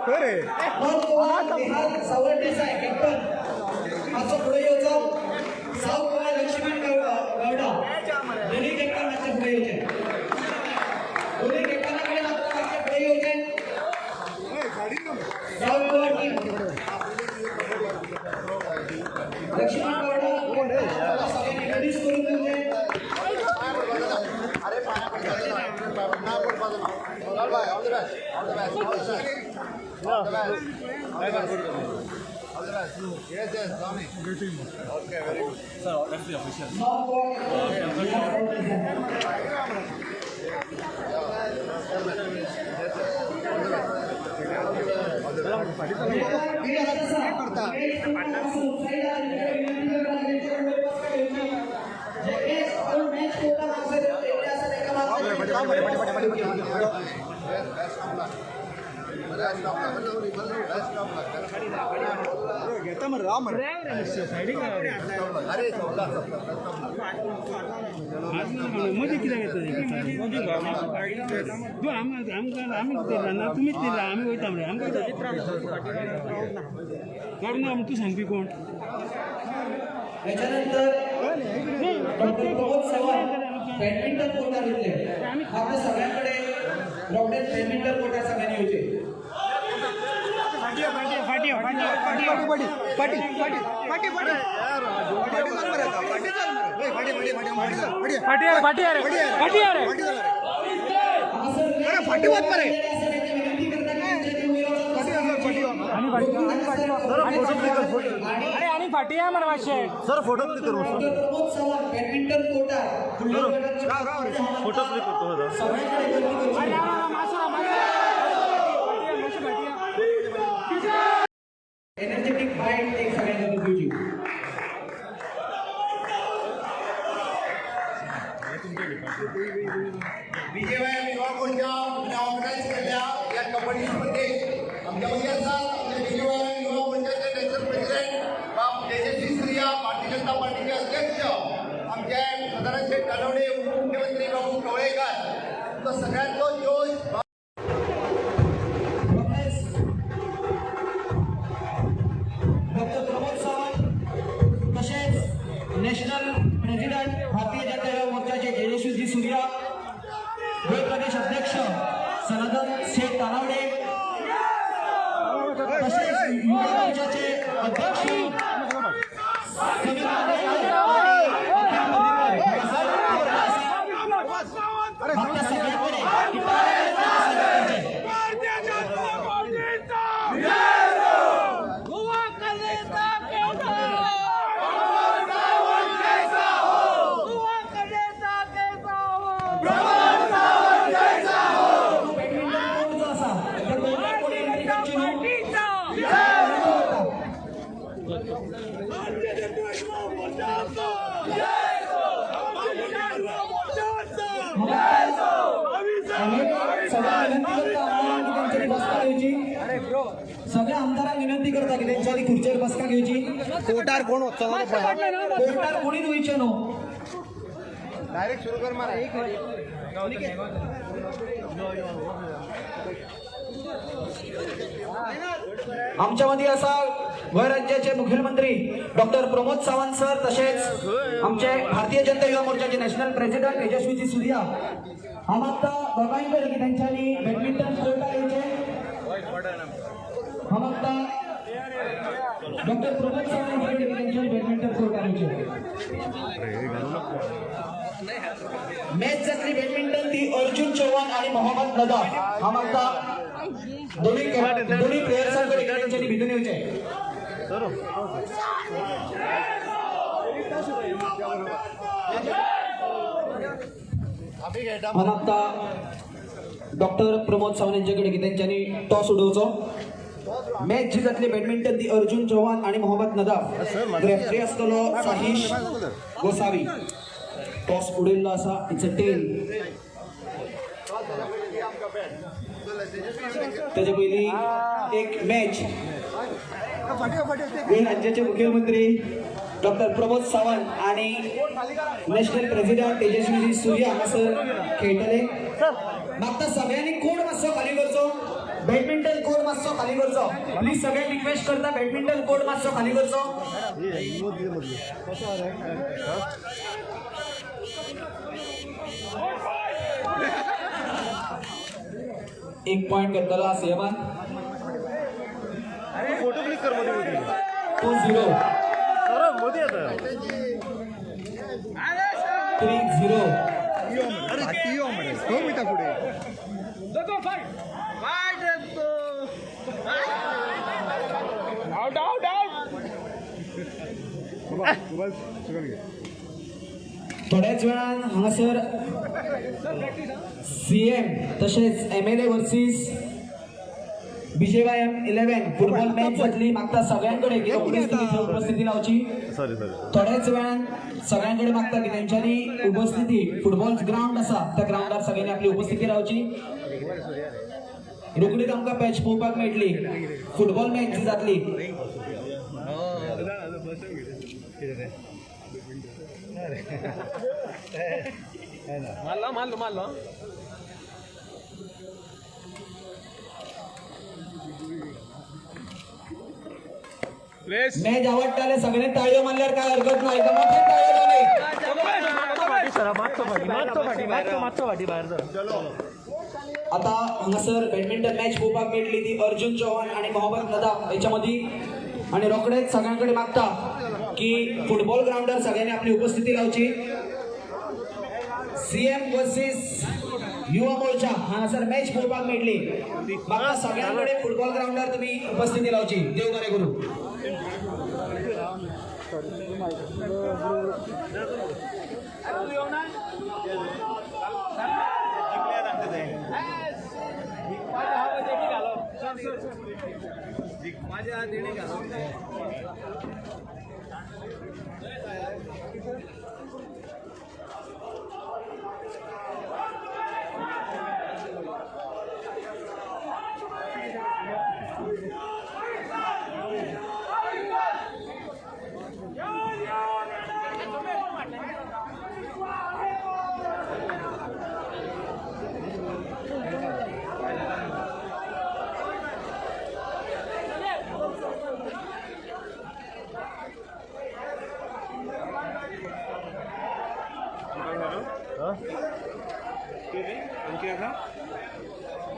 North Goa निहाल सावरदेसाय captain मातसो फुडें येवचो. सावथ गोवा लक्ष्मण गौडा, दोन्ही कॅप्टन मातशे फुडें येवचे. दोन्ही कॅप्टना कडेन मातशे फुडें येवचे. सावथ गोवा टीम लक्ष्मण गौडा, सगळ्यांनी इंट्रोड्यूस करून दिवचे. अरे, पाया पडपाचें ना, ना पडपाचो ना. चल बाय, all the best, all the best, all the best, all the best, all the best. Yes, Swami. Okay, very good. North Goa Nihal Sawardesai. Best of luck, best of luck, best of luck. घेता मरे, राव मरे. अरे, सोपला सोपला. Best of luck. मदीं कित्याक येता? तूं आमकां आमी कितें ना, तुमीच दिला. आमी वयता मरे, आमकां काडून आमी तूं सांगपी कोण? त्याच्यानंतर doctor Pramod Sawant badminton coal tar येतले. आता सगळ्यांकडे रोखडेच बॅडमिंटन कोर्टार सगळ्यांनी येवचे. फाटी फाटी फाटी. फाटी फाटी फाटी फाटी फाटी फाटी चल मरे, आता फाटी चल मरे. फाटी फाटी फाटी फाटी चल, फाटी. फाटी फाटी फाटी. फाटी चल रे. हांगासर अरे, फाटी वच मरे. विनंती करता की तुमच्या वयर फाटी वच, फाटी वच. अरे, आनी फाटी या मरे मातशें. सर, फोटो क्लिक करू. Doctor Pramod Sawant badminton coal tar फुडल्या राव राव रे. फोटो क्लिक करतो सर. सगळ्यांकडे गर्दी करची. अरे, मातसो मातशें फाटी या. एनर्जेटिक बाईट एक सगळ्यांना दिवची. बीजेवाय युवा मोर्चा ऑर्गनाईज केल्ल्या या कबड्डी स्पर्धेत आमच्या मदीं आसात आमचे बीजेवाय युवा मोर्चाचे नॅशनल प्रेसिडेंट बाब तेजस्वी सूर्या, भारतीय जनता पार्टीचे अध्यक्ष आमचे सदानंद शेठ तानवडे, उपमुख्यमंत्री बाबू कवळेकर. तुमचा सगळ्यांचो जोश. रोखडेच डॉक्टर प्रमोद सावंत तसेच नॅशनल प्रेसिडेंट भारतीय जनता युवा मोर्चाचे तेजस्वीजी सूर्या, गोंय प्रदेश अध्यक्ष सनातन शेठ तानावडे, तसेच युवा मोर्चाचे अध्यक्ष समीर मागच्या सगळ्यांकडे भारतीय जनता पार्टीचा गोवा कलेचा कैसा हो, गोवा कलेचा कैसा हो. बॅडमिंटन कोर्ट जो आसा त्या कोर्टार कोणी एंट्री करची न्हू. पार्टीचा करता. भारतीय जनता युवा मोर्चाचा, भारतीय जनता युवा मोर्चाचा. आम्ही सगळ्यांना विनंती करता आमदारांकी त्यांच्यानी बसका घेवची. सगळ्या आमदारांक विनंती करता की त्यांच्यानी खुर्चेर बसका घेवची. कोर्टार कोण वचचो ना तो पळय. कोर्टार कोणीच वयचें न्हू. डायरेक्ट सुरू कर मारा. आमच्या मदीं आसा गोंय राज्याचे मुखेलमंत्री डॉक्टर प्रमोद सावंत सर, तशेंच आमचे भारतीय जनता युवा मोर्चाचे नॅशनल प्रेसिडेंट तेजस्वीजी सूर्या. हांव मागता दोगांय कडेन की तेंच्यांनी बॅडमिंटन कोर्टार येवचें. हांव मागता डॉक्टर प्रमोद सावंत कडेन की तेंच्यांनी बॅडमिंटन कोर्टार येवचें. मॅच जातली बॅडमिंटन ती अर्जुन चव्हाण आणि मोहम्मद नदाफ. हांव मागता दोन्ही दोन्ही प्लेयर्सां कडेन तेंच्यांनी भितून येवचें. आम्ही घेता. हांव मागता डॉक्टर प्रमोद सावंत यांच्याकडे की तेंच्यांनी टॉस उडोवचो. मॅच जी जातली बॅडमिंटन ती अर्जुन चव्हाण आणि मोहम्मद नदाफ. रेफरी आसतलो साहिश गोसावी. टॉस उडयल्लो आसा. It's a tell. त्याच्या पयलीं एक मॅच फाटी फाटी. गोंय राज्याचे मुख्यमंत्री डॉक्टर प्रमोद सावंत आणि नॅशनल प्रेसिडेंट तेजस्वीजी सूर्या हांगासर खेळटले. मागता सगळ्यांनी कोण मातसो खाली करचो. बॅडमिंटन कोर्ट मातसो खाली करचो. प्लीज सगळ्यांक रिक्वेस्ट करता, बॅडमिंटन कोर्ट मातसो खाली करचो. एक पॉइंट घेतलेलो आसियमान. फोटो क्लिक कर मध्ये मध्ये. 2-0. सर मध्ये येतं. 3-0. फाटी यो मरे, खंय वयता फुडें? Out out out. बाबा मोबायल सकयल घे. थोड्याच वेळान हांगासर सीएम तशेंच MLA versus BJYM 11 football match जातली. मागता सगळ्यांकडे की रोखडीच तुमी थंय उपस्थिती लावची. Sorry sorry. थोड्याच वेळान सगळ्यांकडे मागता की तेंच्यांनी उपस्थिती, फुटबॉल ग्रावंड आसा त्या ग्रावंडार सगळ्यांनी आपली उपस्थिती रावची. रोखडीच आमकां मॅच पळोवपाक मेळटली, फुटबॉल मॅच जी जातली. मारलो मारलो मारलो. प्लेस. मॅच आवडटा जाल्यार सगळ्यांनी ताळयो मारल्यार काय हरकत ना. एकदम मोठे ताळयो जाले. आता हांगासर बॅडमिंटन मॅच पळोवपाक मेळटली ती अर्जुन चौहान आणि मोहम्मद नदाफ हेच्या मदीं. आणि रोखडेच सगळ्यांकडे मागता की फुटबॉल ग्रावंडार सगळ्यांनी आपली उपस्थिती लावची. सीएम वर्सेस युवा मोर्चा हांगासर मॅच पळोवपाक मेळटली. मागता सगळ्यांकडे फुटबॉल ग्रावंडार तुमी उपस्थिती लावची. देव बरें करूं.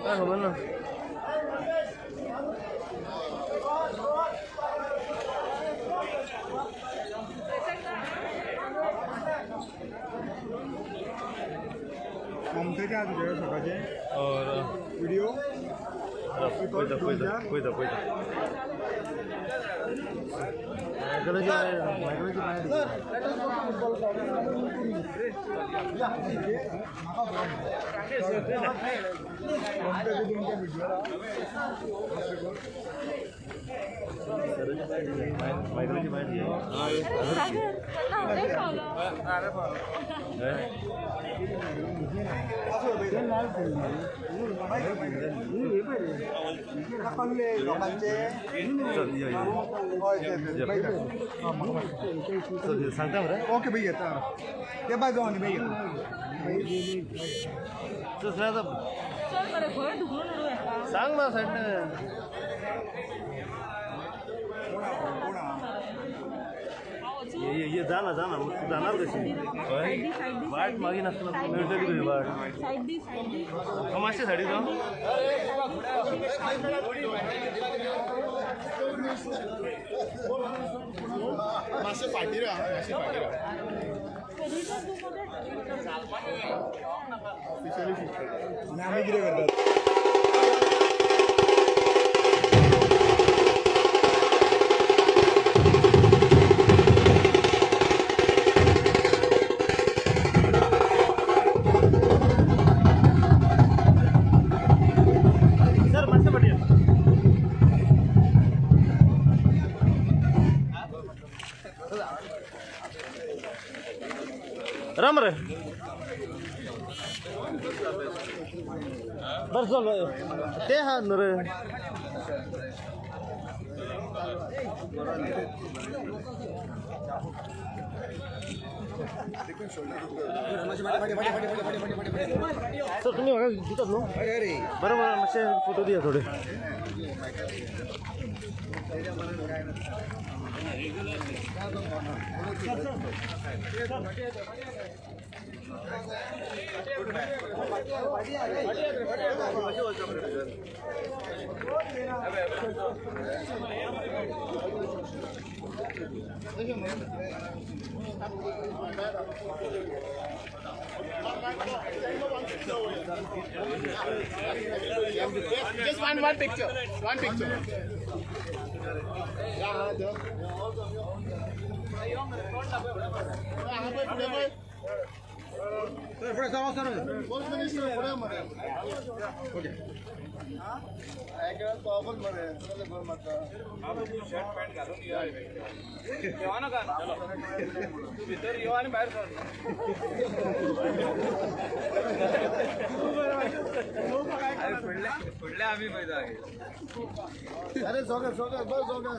काय खबर ना. ममतेचे आहा तुजे सकाळचे और व्हिडिओ? पळयता पळयता पळयता पळयता. मायकलाची मायकलाची बाहेर. मायकलाची बाहेर. सागर हांवें पावलो. कल्ले लोकांचे. चल यो यो. हय, ते ते चल सांगता मरे. ओके भाई, येता ते बाय, जाऊ आनी मागीर. चल आता. चल मरे, खंय धुकलून उडोवं हेका. सांग ना साईडने. कोण आहा? हांव वचूं? ये ये ये, जा ना, जा ना. मग तू जाणार कशी? सायड दी, सायड दी. वाट मागीर नासतना तुका मेळटली तुजी वाट. सायड दी, सायड दी. मातशें सायडीक जा. मातशें फाटीं राव, मातशें फाटीं राव. आनी आमी कितें करतात? सर मातशें फाटीं या. राम रे. बरं चल, ते हा न्हू रे. सर तुम्ही म्हाका दितात न्हू? बरं बरं, मातशे फोटो दिया थोडे. Just one picture. One picture. अरे जोगा जोगा बस जोगा.